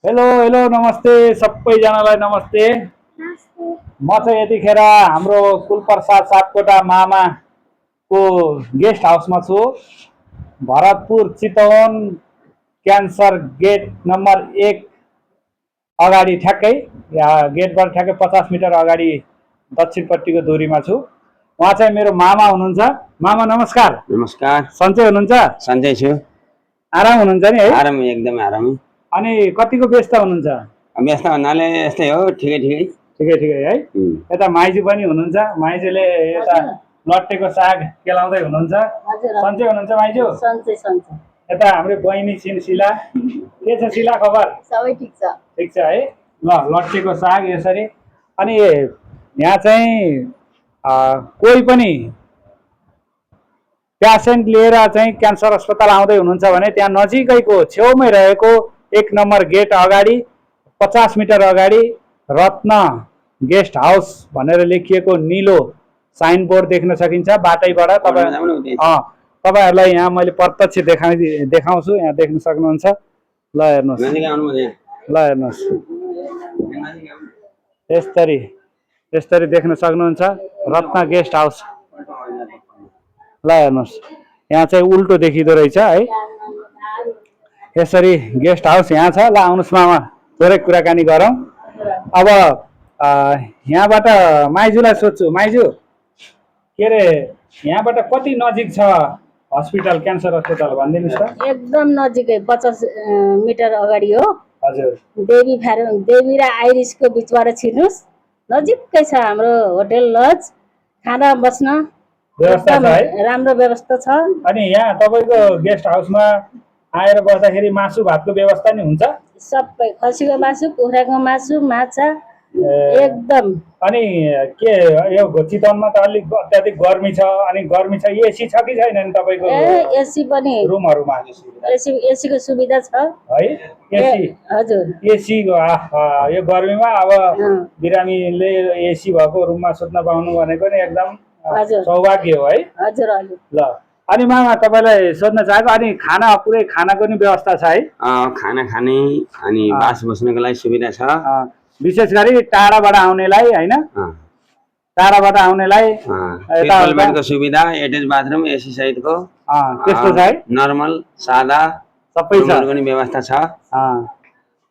Hello hello नमस्ते सबैजनालाई नमस्ते। म चाहिँ यतिखेर हाम्रो कुलप्रसाद सापकोटा मामाको गेस्ट हाउसमा छु। Bharatpur Chitwan cancer gate number 1 अगाडि ठ्याक्कै गेटबाट ठ्याक्कै 50 मिटर अगाडि दक्षिणपट्टिको दूरीमा छु। उहाँ चाहिँ मेरो मामा हुनुहुन्छ। मामा नमस्कार। नमस्कार। सन्चै हुनुहुन्छ? सन्चै छु। आराम हुनुहुन्छ नि है? आराम, एकदमै आराम। अनि कतिको व्यस्त हुनुहुन्छ? व्यस्त भन्नाले यस्तै हो, ठिकै ठिकै ठिकै ठिकै है। यता माइजू पनि हुनुहुन्छ। माइजूले यता लट्टेको साग केलाउँदै हुनुहुन्छ। सन्चै हुनुहुन्छ माइजू? सन्चै सन्चै। यता हाम्रो बहिनी शिला के छ शिला खबर? सबै ठिक छ। ठिक छ है। ल लट्टेको साग यसरी। अनि यहाँ चाहिँ कोही पनि पेसेन्ट लिएर चाहिँ क्यान्सर अस्पताल आउँदै हुनुहुन्छ भने त्यहाँ नजिकैको छेउमै रहेको 1 नम्बर गेट अगाडि 50 मिटर अगाडि रत्न गेस्ट हाउस भनेर लेखिएको निलो साइन बोर्ड देख्न सकिन्छ। बाटैबाट तपाईँहरूलाई यहाँ मैले प्रत्यक्ष देखाउँछु। यहाँ देख्न सक्नुहुन्छ। ल हेर्नुहोस्, ल हेर्नुहोस्, यसरी देख्न सक्नुहुन्छ रत्न गेस्ट हाउस। ल हेर्नुहोस्, यहाँ चाहिँ उल्टो देखिँदो रहेछ है। यसरी गेस्ट हाउस यहाँ छ। ल आउनुहोस् मामा, थोरै कुराकानी गरौँ। अब यहाँबाट माइजूलाई सोध्छु। माइजू के अरे यहाँबाट कति नजिक छ हस्पिटल, क्यान्सर अस्पताल भनिदिनुहोस् त। एकदम नजिकै 50 मिटर अगाडि हो। हजुर। देवी र आइरिसको बिचबाट छिर्नुहोस्, नजिकै छ हाम्रो होटल, लज, खाना बस्न व्यवस्था छ है? राम्रो व्यवस्था छ। अनि यहाँ तपाईँको गेस्ट हाउसमा आएर बस्दाखेरि मासु भातको व्यवस्था नि हुन्छ? सबै, खसीको मासु, कुखुराको मासु, माछा एकदम। अनि के यो चितवनमा त अलिक अत्याधिक गर्मी छ। अनि गर्मी छ, एसी छ कि छैन नि तपाईँको? एसी पनि रुमहरुमा एसीको सुविधा छ है। एसी? हजुर। एसी यो गर्मीमा अब बिरामीले एसी भएको रुममा सुत्न पाउनु भनेको नि एकदम सौभाग्य हो है। हजुर हजुर। ल अनि मामा तपाईँलाई सोध्न चाहेको, अनि खाना पुरै खानाको नि व्यवस्था छ है? खाना खाने अनि बास बस्नको लागि सुविधा छ। विशेष गरी टाढाबाट आउनेलाई हैन, टाढाबाट आउनेलाई ट्रिपल बेडको सुविधा, एटेच बाथरुम, एसी सहितको त्यस्तो छ है। नर्मल सादा सबै छ, पनि व्यवस्था छ।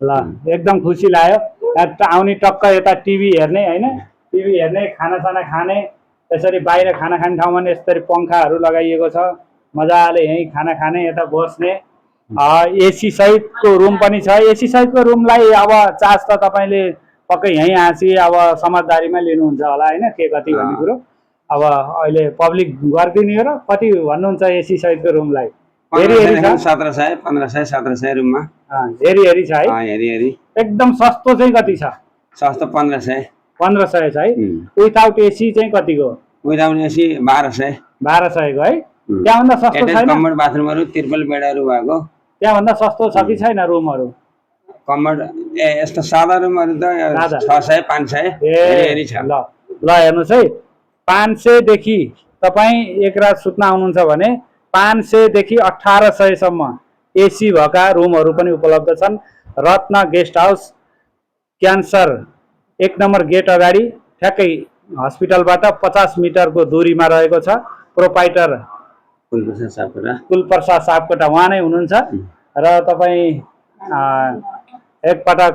ल एकदम खुसी लाग्यो। आउने टक्क यता टिभी हेर्ने हैन, टिभी हेर्ने, खानासाना खाने, त्यसरी बाहिर खाना खाने ठाउँमा नि यसरी पङ्खाहरू लगाइएको छ। मजाले यहीँ खाना खाने, यता बस्ने। एसी सहितको रुम पनि छ। एसी सहितको रुमलाई अब चार्ज त तपाईँले पक्कै यहीँ आसी अब समझदारीमा लिनुहुन्छ होला हैन, के कति भन्ने कुरो अब अहिले पब्लिक गरिदिने हो र कति भन्नुहुन्छ एसी सहितको रुमलाई? हेरी हेरी छ। 1700, 1500, 1700 रुममा हेरी हेरी छ है। हेरी हेरी। एकदम सस्तो चाहिँ कति छ? सस्तो 1500। 1500 छ है। विदाउट एसी चाहिँ कतिको? Without AC 1200। 1200 को है। त्यहाँभन्दा सस्तो छैन? कम्बर्ड बाथरुमहरु, ट्रिपल बेडहरु भएको। त्यहाँभन्दा सस्तो छ कि छैन रुमहरु? कम्बर्ड यस्तो सादा रुमहरु त 600, 500 हेरी छ। ल हेर्नुस् है, 500 देखि तपाई एक रात सुत्न आउनुहुन्छ भने 500 देखि 1800 सम्म एसी भएका रुमहरु पनि उपलब्ध छन्। Ratna guest house cancer 1 number gate अगाडि ठ्याक्कै हस्पिटलबाट 50 मिटरको दूरीमा रहेको छ। प्रोपाइटर कुलप्रसाद सापकोटा उहाँ नै हुनुहुन्छ र तपाईँ एकपटक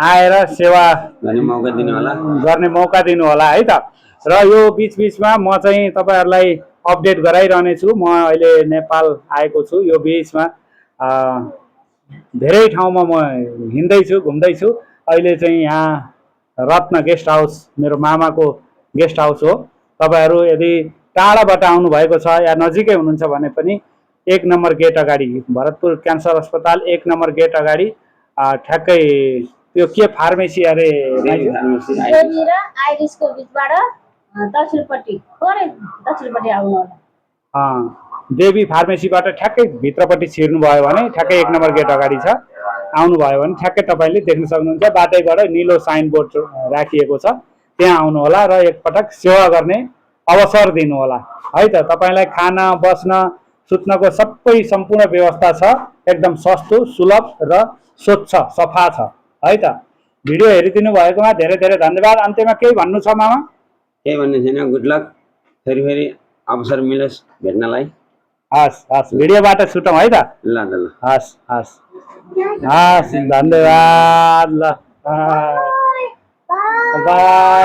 आएर सेवा गर्ने मौका दिनु होला है त। र यो बीचमा म चाहिँ तपाईहरुलाई अपडेट गराइरहने छु। म अहिले नेपाल आएको छु। यो बीचमा धेरै ठाउँमा म हिँड्दै छु, घुम्दै छु। अहिले चाहिँ यहाँ रत्न गेस्ट हाउस मेरो मामाको गेस्ट हाउस हो। तपाईहरु यदि टाढाबाट आउनु भएको छ या नजिकै हुनुहुन्छ भने पनि 1 नम्बर गेट अगाडि भरतपुर क्यान्सर अस्पताल 1 नम्बर गेट अगाडि ठ्याक्कै त्यो के फार्मेसी अरे देवी र आइरिसको बिचबाट दक्षिणपट्टि, थोरै दक्षिणपट्टि आउनु होला। देवी फार्मेसीबाट ठ्याक्कै भित्रपट्टि छिर्नु भयो भने ठ्याक्कै 1 नम्बर गेट अगाडि छ। आउनु भयो भने ठ्याक्कै तपाईले देख्न सक्नुहुन्छ। बाटैबाट निलो साइन बोर्ड राखिएको छ, त्यहाँ आउनु होला र एकपटक सेवा गर्ने अवसर दिनु होला है त। तपाईलाई खाना बस्न सुत्नको सबै सम्पूर्ण व्यवस्था छ, एकदम सस्तो, सुलभ र स्वच्छ सफा छ है त। भिडियो हेरिदिनु भएकोमा धेरै धेरै धन्यवाद। अन्त्यमा केही भन्नु छ मामा? केही भन्ने छैन, गुड लक, फेरि अवसर मिलोस् भेट्नलाई। हस् हस्, भिडियोबाट छुटौँ है त। ल ल, हस् हस् हस्, धन्यवाद। ल बाई।